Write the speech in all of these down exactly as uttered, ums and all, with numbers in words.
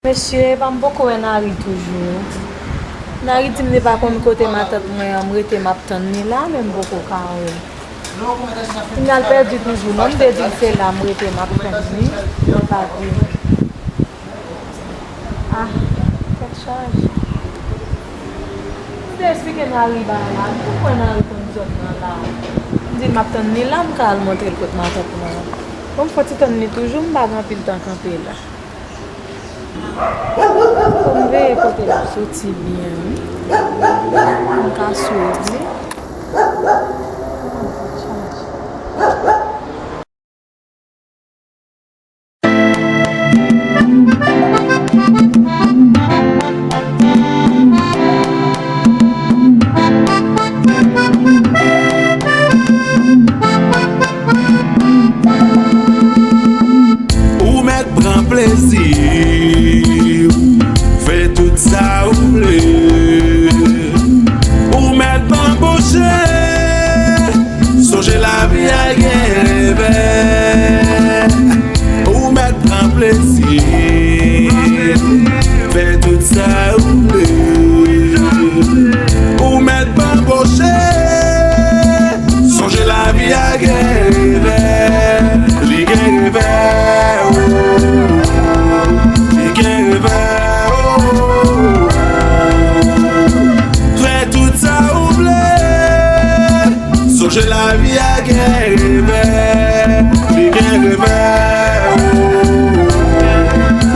Mesye, epa m poko wè Nari toujou. Nari di m li pa konn kote matant mwen an, m rete m ap tann li la, men m poko ka wè. Kounya l pèdi toujou, non, m te di l se la m rete m ap tann li, li pa vini. Ah, tèt chaje. M te eksplike Nari bagay la, m konprann Nari konn zòn nan la. M di l m ap tann li la, m ka al montre l kot matant mwen an. Bon, m fò ti tann li toujou, m pa gen anpil tan kanpe la. Fò m veye kote l ap soti byen, wi. M ka sou di. Ou mèt pran plezi w, fè tout sa ou vle. Ou mèt banboche, sonje lavi a gen revè. Ou mèt pran plezi, fè tout sa ou vle. Ou mèt banboche, sonje lavi a gen revè. Li gen revè, oh, li gen revè, oh. Fè tout sa ou vle. Sonje lavi a gen revè. Li gen revè, oh,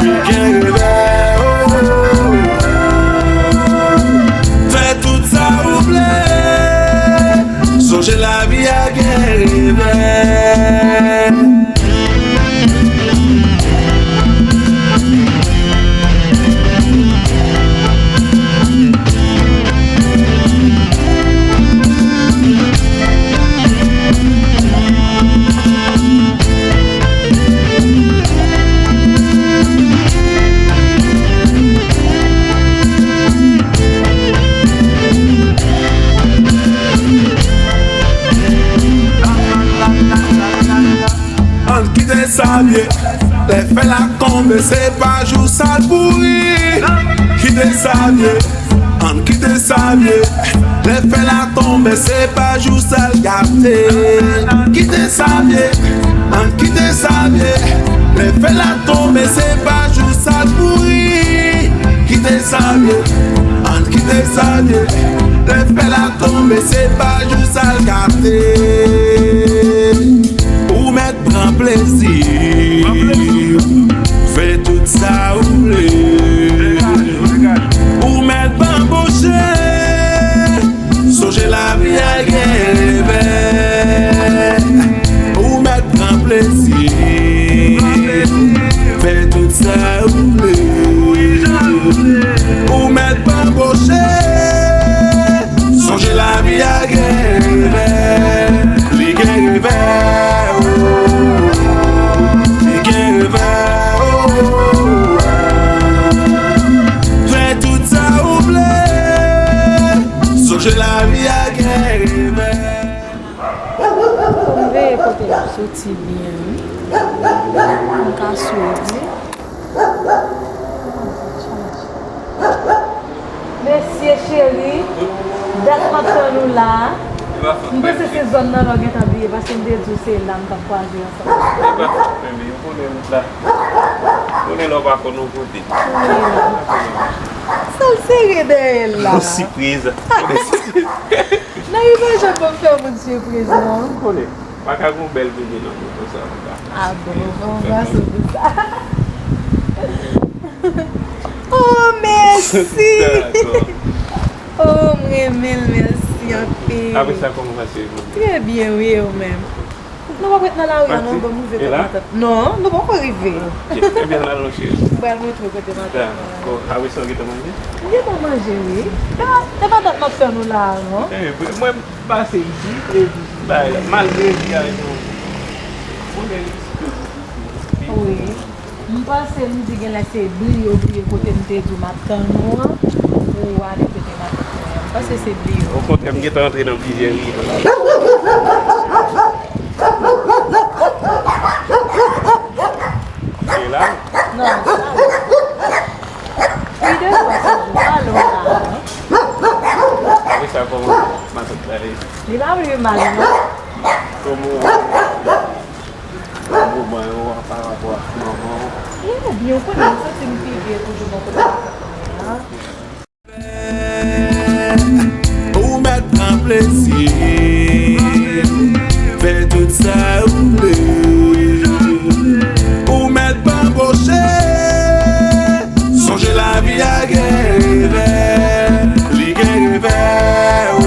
li gen revè, oh. Fè tout sa ou vle. Sonje lavi a gen revè. Ann kite sa vye. Lè fè la tonbe, se pa jou sa l pouri. Kite sa vye. Ann kite sa vye. Lè fè la tonbe, se pa jou sa l gate. Kite sa vye. Ann kite sa vye. Lè fè la tonbe, se pa jou sa l pouri. Kite sa vye. Ann kite sa vye. Lè fè la tonbe, se pa jou sa l gate. Ou mèt pran plezi w, fè tout sa ou vle. Ou mèt banboche, sonje lavi a gen revè. Ou mèt pran plezi, fè tout sa ou vle. Ou mèt banboche, sonje lavi a gen revè. Li gen revè, oh, li gen revè, oh. Fè tout sa ou vle. Sonje lavi a gen revè. Fò m veye kote l ap soti byen, wi. M ka sou di. Mesye cheri, dat m ap tann ou la. M panse se zòn nan la w gentan bliye, paske m te di w se la m t ap kwaze ansanm. Ou konnen wout la. Ou konnen lè w pa konn yon kote. Sa l sere dèyè l la. Yon sipriz. Nan, li pa janm ap fè moun sipriz, non. Ou konnen. Pa ka gon bèl bebe nan moto sa, ou ka. Ah bon, bon, m panse w di sa. Oh, mèsi. Dakò. Oh, m renmen l, mèsi anpil. Apre sa, kòman w pase jodi? Trè byen, wi, e ou menm? Nou poko ret nan lari a, non, bon, m rive kot matant. Non, nou poko rive. Ok, ebyen, ann al, non, cheri. M pral montre w kote matant mwen. Dakò. Apre sa, w gentan manje? M gentan manje, wi. E pa, e pa dat m ap tann ou la a, non. Eh, mwen, m pase isit, e bay la, malgre li a yon bon nèg isit yo. Wi. M panse m di genlè se bliye w bliye kote m te di w m ap tann ou an, pou w ale kote matant mwen an. M panse se bliye w. Okontrè, m gentan antre nan plizyè rivaj. E la? Non, sa. Li pa vle mal, non. Kòman w wè moman yo a pa rapò ak manman w? Yeah, byen, ou konnen, m santi m pi byen toujou bò kote m ap fè kounye a. Ou mèt pran plezi, fè tout sa ou vle. Ou mèt banboche, sonje lavi a gen revè, li gen revè, oh.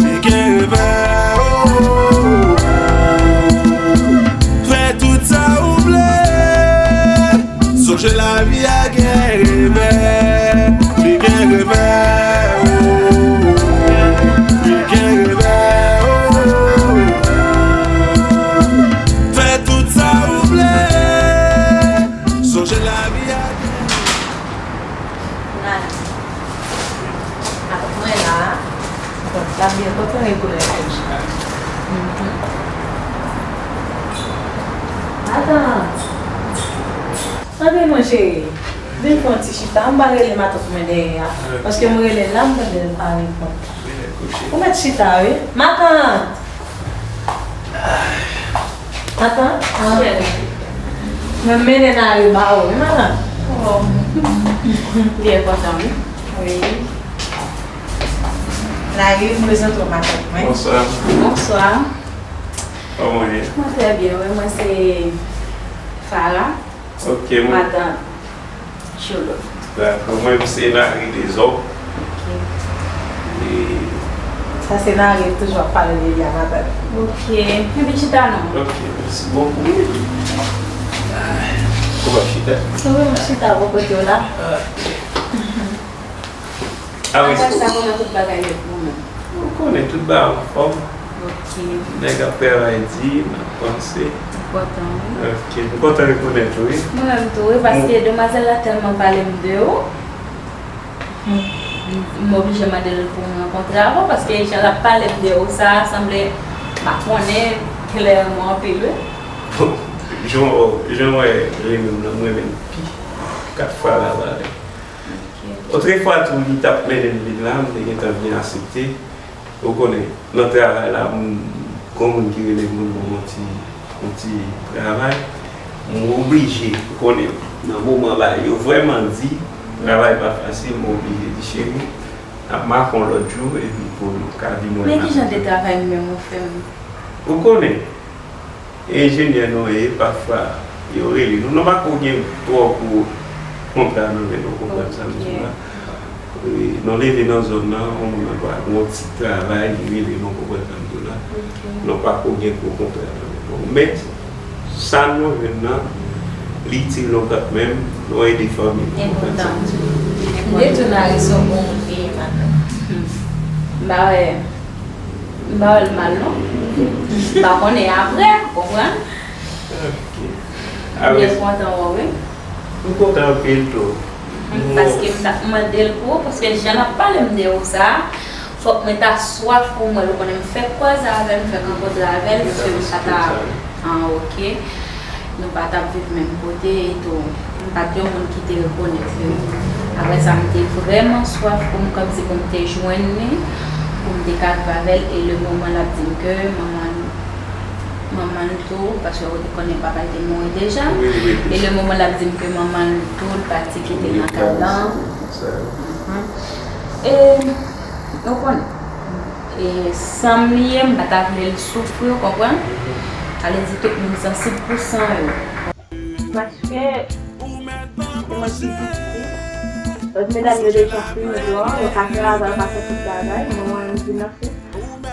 Li gen revè, oh. Fè tout sa ou vle. Sonje lavi a gen revè, li gen revè, oh. Li gen revè, oh. Fè tout sa ou vle. Sonje lavi a gen. Nana. Ak mwen la. Bon, l ap byen kontan rekonèt ou. Mhm. Matant. Antre non, cheri. Vin fè yon ti chita. M pa rele matant mwen dèyè a. Paske m rele l la, m tande l pa reponn. Ou mèt chita, wi. Matant! Matant? Cheri. Mwen mennen Nari ba ou, wi, matant. Oh. Li enpòtan, wi. Wi. Nari, m prezante w matant mwen. Bonswa. Bonswa. Kòman w ye? Mwen trè byen, wi. Mwen se Farah. Ok, mwen. Matant Cholo. Dakò, mwen menm se Nari Dezò. Ok. E sa se Nari toujou ap pale de li a, matant. Ok. Epi chita non. Ok, mèsi bokou. Ou pa chita? Wi, mwen chita bò kote w la. Ok. Ah, wi. Apre sa, kòman tout bagay yo pou ou menm? Ou konnen tout bagay anfòm. Ok. Nèg ap travay di, n ap panse. Enpòtan, wi. Ok. M kontan rekonèt ou, wi. Mwen menm tou, wi, paske demwazèl la tèlman pale m de ou. M, m oblije mande l pou m rankontre avè w, paske jan l ap pale m de ou sa, sanble m pa konnen klèman anpil, wi. Bon, jan w, jan w wè renmen m nan, m renmen l pi kat fwa la valè. Otrefwa tou, li t ap mennen m vin la, m te gentan byen asepte. Ou konnen, nan travay la, m, gon moun ki rele m pou l ban m yon ti, yon ti travay. M oblije, ou konnen, nan moman bagay yo vrèman di, travay pa fasil, m oblije di, cheri, n ap make yon lòt jou, epi pou nou ka vin wè. Men ki jan de travay menm ou fè menm? Ou konnen, enjenyè nou ye, pafwa, yo rele nou. Nou pa ko gen twò gwo kontra nan men nou, konprann sa m di w la. E, nou leve nan zòn nan, yon moun nan dwa gen yon ti travay, li rele nou, konprann sa m di w la. Nou pa ko gen gwo kontra nan men nou. Men, sa nou jwenn nan, li itil nou kanmenm, nou ede fanmi nou, konprann sa m di w la. Enpòtan. M te di w Nari se yon bon moun li ye, matant. M pa wè M pa wè l mal non. M pa konnen apre, konprann? Ok. Mwen kontan wè w, wi. M kontan anpil tou. Paske m t ap mande l pou ou, paske jan l ap pale m de ou sa, fòk mwen ta swaf pou m wè l, ou konnen m fèk kwaze avè l, m fèk rankontre avè l, paske m pa ta, ah, ok. Nou pa t ap viv menm kote etou. M pa t yon moun ki te rekonèt li. Apre sa, m te vrèman swaf pou m, kòmsi pou m te jwenn li, pou m te ka viv avè l. E le moman l ap di m ke manman l, manman l tou, paske ou te konnen papa l te mouri deja. E le moman l ap di m ke manman l tou, l pati kite nan kay lan. E, ou konnen. E, san m li ye, m pa ta vle l soufri, ou konprann? Sa vle di tout moun sansib pou san yo. Paske se mwen ki pi piti. Lòt medam yo deja fini dwòl, yo ka travay, yo ka fè tout bagay, men mwen menm ki nan fè.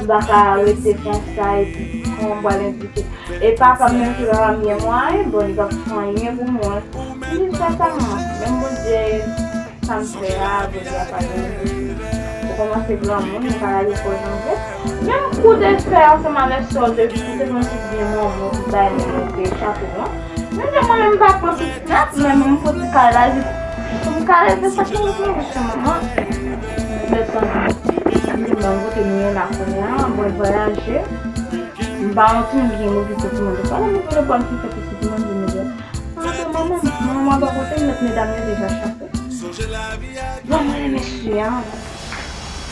M pa ka rete konsa epi kòman m pral endike. E papa m menm ki pa pa m gen mwayen, bon, li p ap fè anyen pou mwen. M di sensèman, menm Bondye, sa m fè a, Bondye ap padone m. Ou kòmanse granmoun, ou pa lage kò w jan w vle. Menm kou de fè ansanm avèk sòl de fou, se mwen ki byen manman pou bay moun yo pe chapo an. Men jan mwen menm m pa pran pitit la, men m fouti kay la, jis pou m ka leve sa ki mwen pou mwen, se manman. Lè sa, m di, bon, kote nou ye la kounye a, bon, vwayaje. M pa yon timoun ki gen okipe timoun. Depi lè m vin pran pitit, pitit mwen di m, mwen apre manman m, manman bò kote m, lòt medam yo deja chape. Bon, mwen renmen sijè a.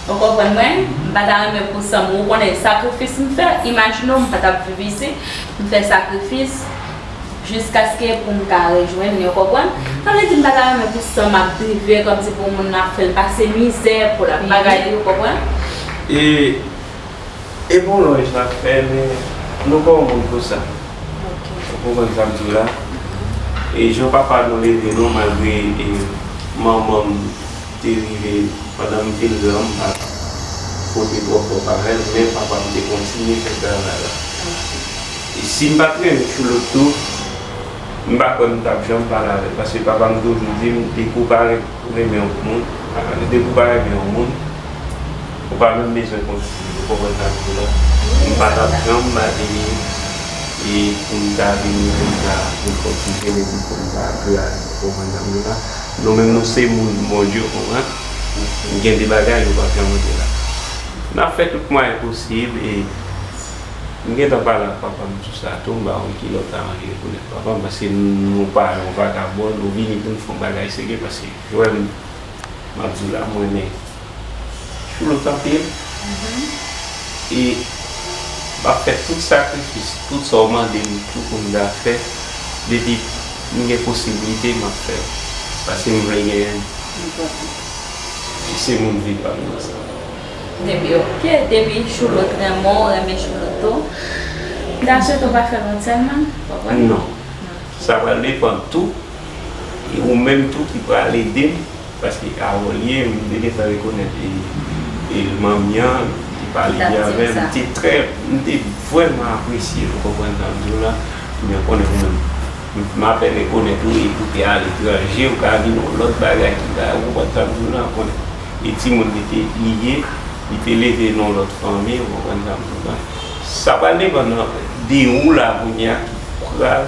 Ou konprann mwen? M pa ta renmen pou san m, ou konnen sakrifis m fè, imajine w, m pa t ap viv isit, m fè sakrifis jiskaske pou m ka rejwenn li, ou konprann? Sa vle di m pa ta renmen pou san m ap drive kòmsi pou moun ap fè l pase mizè, pou l ap bagay li, ou konprann? E, e bon lonj n ap fè, men nou pa yon moun konsa. Ou konprann sa m di w la? E jan papa nou leve nou, malgre e manman m te rive, pandan m te l gran, m pa t fwote twòp bò parèy, men papa m te kontinye fè travay la. E si m pa t renmen Chouloto, m pa kwè m t ap janm pale avè l, paske papa m toujou di m, depi w pa renmen yon moun, depi w pa renmen yon moun, ou pa menm bezwen kontinye, ou konprann sa m di w la? M pa t ap janm ba li e pou m ta vini, pou m ta, pou m kontinye, pou m ta pale, ou konprann sa m di w la? Nou menm nou se moun Bondye, ou konprann? Gen de bagay nou p ap janm regle la. N ap fè tout mwayen posib e m gentan pale ak papa m sou sa tou, m pa konn ki lè w ta anvi rekonèt papa m, paske nou pa yon vagabon, nou vini pou n fè yon bagay serye, paske Joel, m ap di w la, m renmen Chouloto anpil. E m ap fè tout sakrifis, tout sa w mande m tou pou m ta fè, depi m gen posiblite, m ap fè l. Paske m vle genyen l. E se moun vi pa m nan sa. Depi, ok, depi Chouloto renmen w, renmen Chouloto. M ta swete w pa fè l wont sèlman, w konprann? Non. Sa pral depann tou. E ou menm tou ki pral ede m. Paske avè w li ye, m te gentan rekonèt e, e manmi an, m te pale byen avè l, m te trè, m te vrèman apresye l, ou konprann sa m di w la, oubyen konnen ou menm, m apèn rekonèt ou epi w te aletranje, ou ka vin yon lòt bagay ki ta, ou konprann sa m di w la, konnen e timoun li te, li ye, li te leve nan yon lòt fanmi, ou konprann sa m di w la. Sa pral depann de ou la kounye a ki pral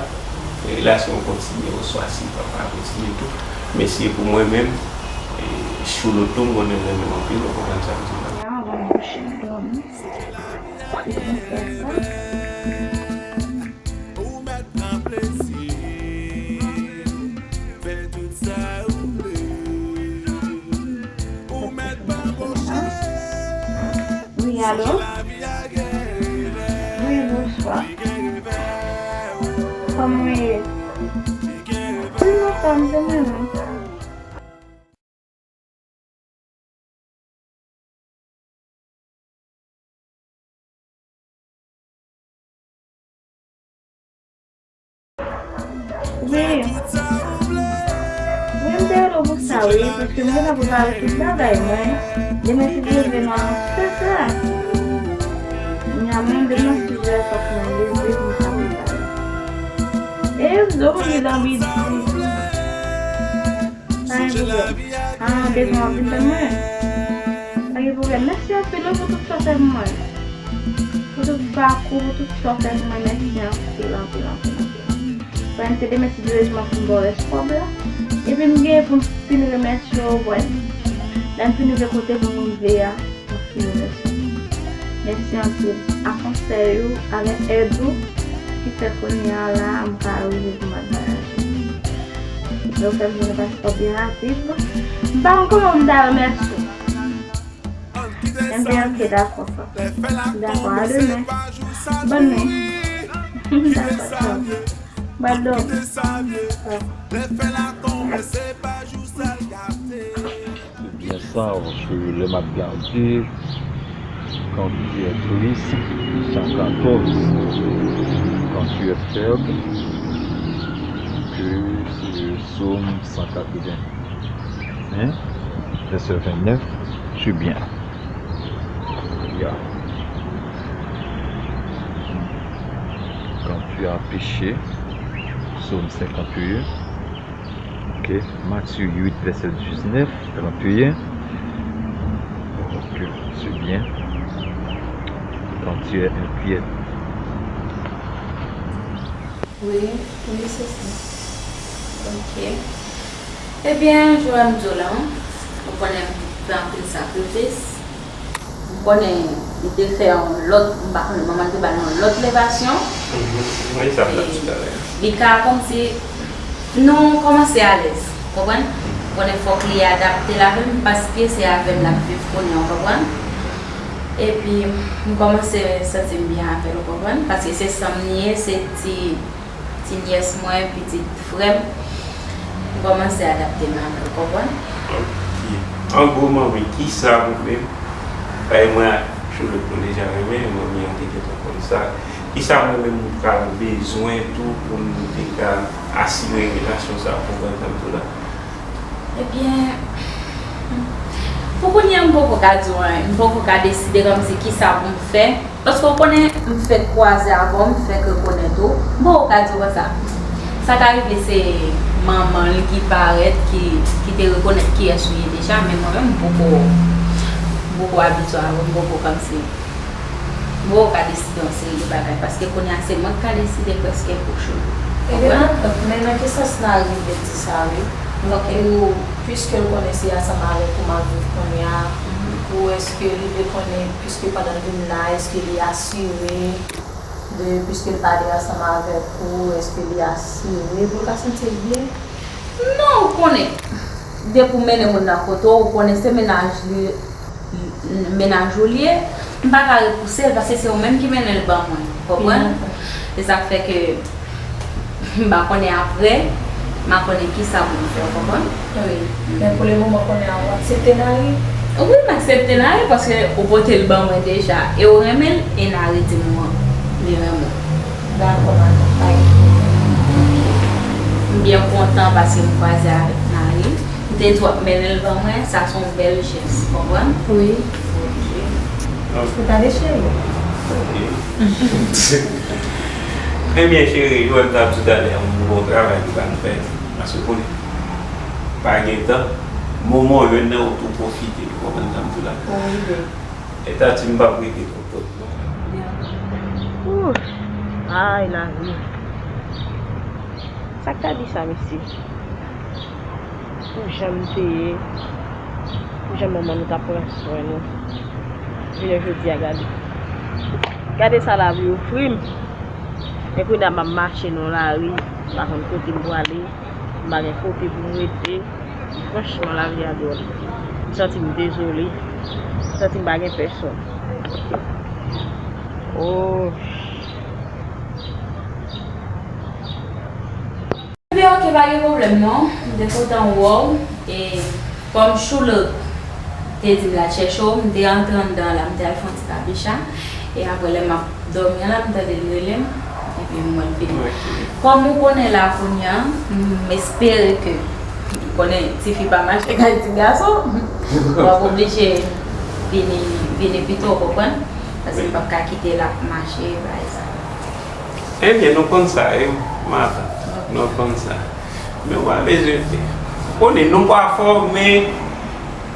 fè relasyon an kontinye oswa si l pa pral kontinye tou. Men si e pou mwen menm, e, Chouloto, m konnen l renmen m anpil, ou konprann sa m di la. Wi, alo? Wi, bonswa. Kòman w ye? Wi, m anfòm, se mwen menm. Wi. Wi, m te rele w pou sa, wi, paske m gentan prepare tout bagay mwen. Demen si Dye vle, nou al fè sa. Kounya mwen, demen si Dye fòk mwen leve pou m ka prepare. E, m di w, m gen anvi di. Pa gen pwoblèm. Ah, bezwen w ap vin tann mwen? Pa gen pwoblèm. Mèsi anpil wi pou tout sa w fè pou mwen. Pou tout pakou, pou tout sa w fè pou mwen, mèsi anpil, anpil, anpil, anpil. Frè m, se demen si Dye vle m ap fin ba w rès kòb la. Epi m gen pou m fin remèsye w, wè. Lè m fin rive kote pou m rive a, m ap fin remèsye w. Mèsi anpil a konsèy ou avèk èd ou ki fè kounye a la a m ka rive pou m al vwayaje. Men ou fè m jwenn yon paspò byen rapid. M pa konn kòman pou m ta remèsye w. Ebyen, ok, dakò, frè. Dakò, a demen. Bòn nwi. Dakò, tchaw. Bòn dòmi. Tchaw. Ebyen sa, se lè m ap gade, quand tu es triste, cent quatorze, quand tu es faible, que se Psaume cent quatre-vingt-un, verset vingt-neuf, tu es bien. Ya. Quand tu as péché, Psaume cinquante et un. Ok. Matthieu huit, verset dix-neuf, trente et un. Ok, c'est bien. Quand tu es inquiet. Wi, wi, se sa. Ok. Ebyen, jan m di w la, ou konnen m fè anpil sakrifis. M konnen li te fè yon lòt, m pa konnen, manman l te ba l yon lòt levasyon. Mhm. Wi, sa m t ap di talè a. Li ka kòmsi nou kòmanse alèz, konprann? Konnen fòk li adapte l avè m, paske se avè m l ap viv kounye a, w konprann? Epi, m kòmanse santi m byen avè l, w konprann? Paske se san m li ye, se ti, ti nyès mwen, pitit frè m. M kòmanse adapte m avè l, w konprann? Ok. An gwo, manmi, kisa ou menm, bay mwen ak Choulou nou deja renmen, manmi an te gentan konn sa. Kisa mwen menm m ta bezwen tou pou m te ka asire relasyon sa a, w konprann sa m di w la? Ebyen, pou kounye a, m poko ka di w anyen. M poko ka deside kòmsi kisa pou m fè. Paske w konnen, m fèk kwaze avè w, m fèk rekonèt ou. M poko ka di w konsa. Sa ka rive se manman l ki parèt, ki, ki te rekonèt kiyès ou ye deja, men mwen menm, m poko, m poko abitye avè w, m poko kòmsi. Bon, ou ka deside yon seri de bagay, paske kounye a se mwen k ka deside prèske pou Choulou. Ebyen, konprann? Men nan ki sans Nari vle di sa, wi? Donk, pou, piske l konnen se ansanm avèk ou m ap viv kounye a, pou èske li vle konnen, piske pandan l vin la, èske li asire de, piske l pale ansanm avèk ou, èske li asire pou l ka santi l byen? Non, ou konnen. Depi w mennen moun nan kote w, ou konnen se mennaj li, mennaj ou li ye, m pa ka repouse l, paske se ou menm ki mennen l ban mwen, w konprann? Se sa k fè ke m pa konnen apre, m pa konnen kisa pou m fè, w konprann? Wi. Men pou le moman, konnen an, ou aksepte Nari? Wi, m aksepte Nari, paske ou pote l ban mwen deja, e ou renmen l, e Nari di m li renmen w. Dakò, madanm, pa gen pwoblèm. M byen kontan paske m kwaze avèk Nari. M te di w ap mennen l ban mwen, sa se yon bèl jès, konprann? Wi. Ok. Ou tande, cheri? Ok. Ebyen, cheri, ou wè m t ap di w talè, yon bon travay ki pral fèt. Paske konnen, pa gen tan, moman w jwenn nan, ou tou pwofite, ou konprann sa m di w la? Wi, bebe. E ta di m p ap rete twòp twòp, non. Ooh, ay, lavi. Sa k ta di sa, mesye? Pou jan m te ye, pou jan manman nou t ap pran swen nou. Jounen jodi a, gade. Gade sa lavi ofri m. Men kounye a m ap mache nan lari, m pa konn kote m prale, m pa gen kote pou m rete. Franchman, lavi a dwòl. M santi m dezole. M santi m pa gen pèsonn. Oh. Ebyen, ok, pa gen pwoblèm non. M te kontan wè w. E kòm Choulou te di m l al chèche w, m te antre anndan la, m te al fè yon ti papicha. E apre, lè m ap dòmi an la, m tande l rele m. Epi m wè l vini. Ok. Kòm ou konnen la kounye a, m espere ke, ou konnen tifi pa mache kay ti gason, w ap oblije vini, vini pito, w konprann? Paske m p ap ka kite l ap mache, bagay sa. Ebyen, nou konn sa, wi, matant. Nou konn sa. Men w pa bezwen, konnen nou pa fò, men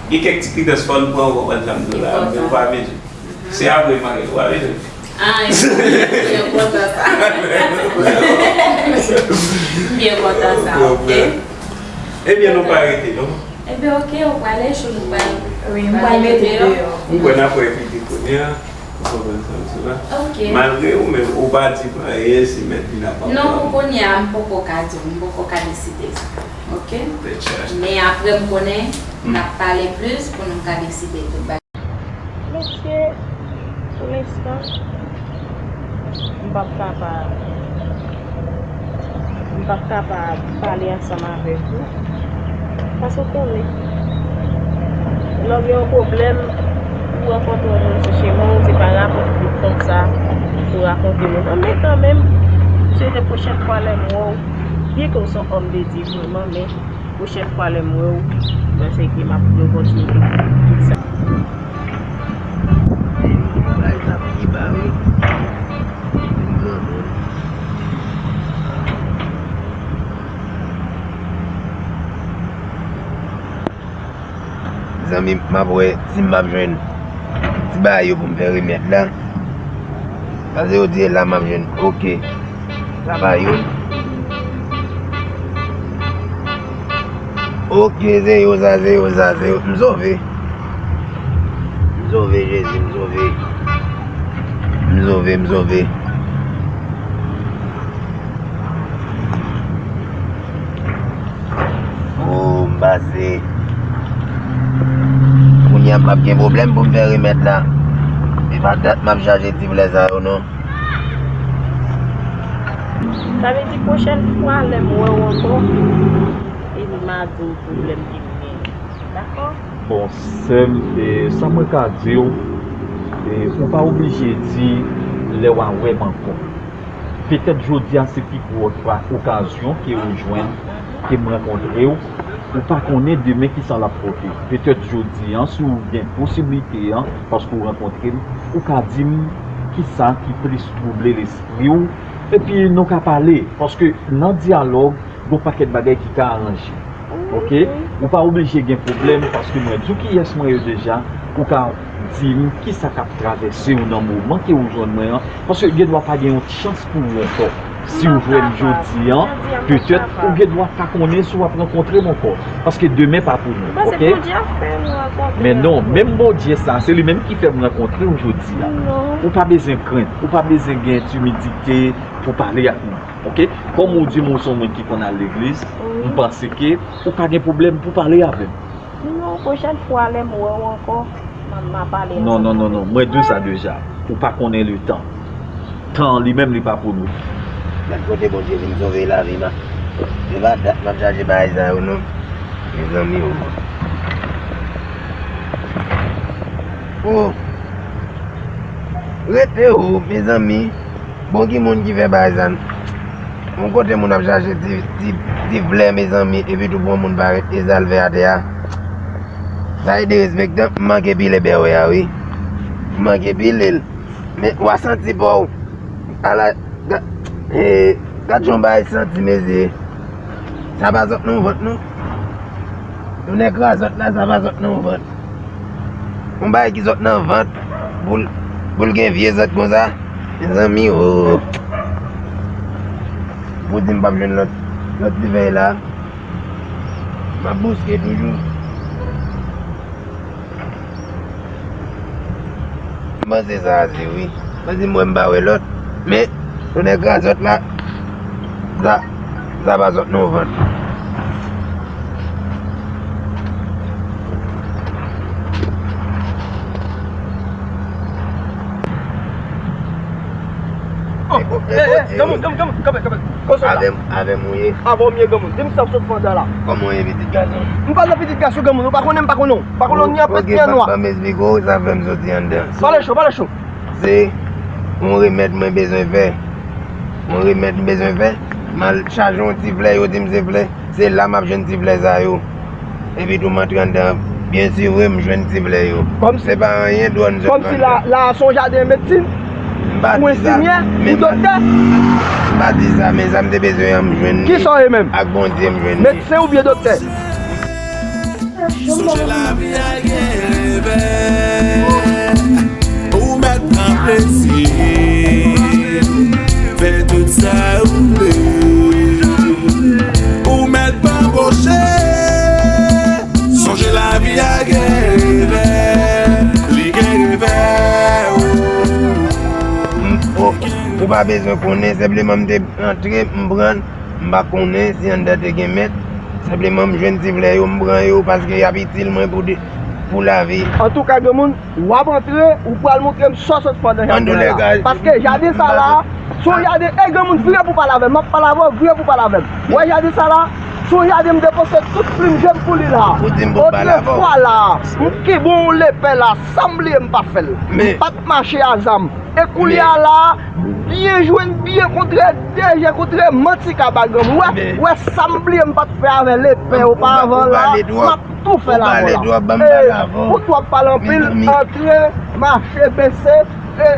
gen kèk ti kidans fò n pran, w konprann sa m di w la, men w pa bezwen. Se apre marye, w pa bezwen. Ah, m byen kontan sa. M byen kontan sa, ok. Ebyen, nou pa rete, non? Ebyen, ok, ou prale, Choulou pral. Wi, m pral mete deyò. M kwè n ap wè piti kounye a. Ou konprann sa m di la? Ok. Malgre ou menm, ou pa di m anyen, si mèt vin ap ap. Non, pou kounye a, m poko ka di w, m poko ka deside sa. Ok? Tèt chaje. Men apre, m konnen, n ap pale plis pou nou ka deside tout bagay. Mesye, pou lenstan, m p ap kapab. M p ap kapab pale ansanm avèk ou. Paske w konnen, lè w gen yon pwoblèm, ou rankontre yon moun sou chemen w, se pa rapò ki vin konsa pou rakonte moun. Men kanmenm, m swete pwochèn fwa lè m wè w, byen ke w se yon òm de Dye vrèman, men pwochèn fwa lè m wè w, m panse ke m ap gen opòtinite pou tout sa. Bagay sa pi ba wi. Zanmi m, m ap wè si m p ap jwenn ti bagay yo pou m fè remèd la. Paske yo di e la m ap jwenn. Ok. Sa pa yo. Ok, se yo sa, se yo sa, se yo. M sove. M sove, Jezi, m sove. M sove, m sove. Oh, Pase. Kounye a m p ap gen pwoblèm pou m fè remèd la. E pa dat m ap chache ti flè sa yo non. Sa vle di pwochèn fwa lè m wè w ankò, e m a di w pwoblèm ke m genyen. Dakò? Bon, sè m, e, sa mwen ka di w, e, ou pa oblije di lè w a wè m ankò. Petèt jodi a se pi gwo okazyon ke ou jwenn, ke m rankontre w. Ou pa konnen demen kisa l ap pote. Petèt jodi a, si w gen posiblite an, paske w rankontre m, ou ka di m kisa ki plis twouble lespri w, epi nou ka pale, paske nan dyalòg, gon pakèt bagay ki ka aranje. Oke? Ou pa oblije gen pwoblèm, paske mwen di w kiyès mwen ye deja, ou ka di m kisa k ap travèse w nan moman ke ou jwenn mwen an, paske gen dwa pa gen yon chans pou ou ankò. Si w jwenn jodi an, petèt ou gen dwa pa konnen si w ap rankontre m ankò, paske demen pa pou nou, oke? Men non, menm Bondye sa, se li menm ki fè m rankontre w jodi a. Ou pa bezwen krent, ou pa bezwen gen timidite pou pale ak mwen. Oke? Kòm ou di m ou se yon moun ki konn al legliz, m panse ke ou pa gen pwoblèm pou pale avè m. Non, pwochèn fwa lè m wè w ankò, m a, m a pale ansanm. Non, non, non, non, mwen di w sa deja. Ou pa konnen letan. Tan an li menm li pa pou nou. Gad kote Bondye vin sove lavi m. Se pa dat m ap chache bagay sa yo non. Mezanmi o. O. Rete o, mezanmi. Bon, ki moun ki fè bagay sa? Yon kote moun ap chache ti, ti, ti flè, mezanmi, epi tou pou yon moun parèt e sa l fè atè a. Sa e derespektan, m manke pile bèwè a, wi. M manke pile l. Men, w a santi pa w. Ala, ga-, e, gad jan yon bagay santi, mesye. Sa pa sot nan vant, non. Yon nèg krazòt la, sa pa sot nan vant. Yon bagay ki sot nan vant, pou l, pou l gen vye zant konsa. Mezanmi, o. Pou di m p ap jwenn lòt, lòt ti flè la, m ap bouske toujou. M panse sa ase wi. Panse m wè m pa wè lòt. Men, tonnè krazòt la, sa, sa pa sot nan vant. Oh, eh, eh, granmoun, granmoun, granmoun, kanpe, kanpe. Kòman w ye? Avè m ou ye. Avè w m ye, granmoun. Di m sa w sot fè anndan la. Kòman w ye, pitit gason? M pa nan pitit gason, granmoun. Ou pa konnen m pa konnen w. Pa konnen w ni an pèt ni an nwa. Ban m esplike w sa fè m soti anndan. Pale cho, pale cho. Se yon remèd mwen bezwen fè. Yon remèd m bezwen fè. M al chache yon ti flè, yo di m se flè. Se la m ap jwenn ti flè sa yo. Epi tou m antre anndan, byen si vre m jwenn ti flè yo. Se pa anyen dwòl m sot fè anndan. Kòmsi la, la a se yon jaden medsin? Ou enfimyè? Ou doktè? M pa di sa, men sa m te bezwen an m jwenn li. Kisa w ye menm? Ak Bondye m jwenn li. Medsen oubyen doktè? Sonje lavi a gen revè, ou mèt pran plezi, fè tout sa ou vle, ou mèt banboche. Sonje lavi a gen revè, li gen revè, o. M, o, ou pa bezwen konnen, senpleman m te antre, m pran l. M pa konnen si anndan te gen mèt. Senpleman, m jwenn ti flè yo, m pran yo, paske y ap itil mwen pou de, pou lavi. Antouka, granmoun, w ap antre, ou pral montre m sa w sot fè anndan jaden an la. Paske jaden sa la, se yon jaden, ey, granmoun, vire pou pale avè m. M ap pale avè w, vire pou pale avè m. Ou wè jaden sa la, se yon jaden m depanse tout plim je m pou li la. Otrefwa la, m kenbe yon lepè la, sa m bliye m pa fè l. M pa t mache a zam. E kounye a la, byen jwenn, byen kontre, de je kontre, manti ka ba granmoun. Wè, wè sa m bliye m pa t fè avè lepè oparavan la, m ap tou fè l avè w la. E, ou twò pale anpil, antre, mache, bese, e,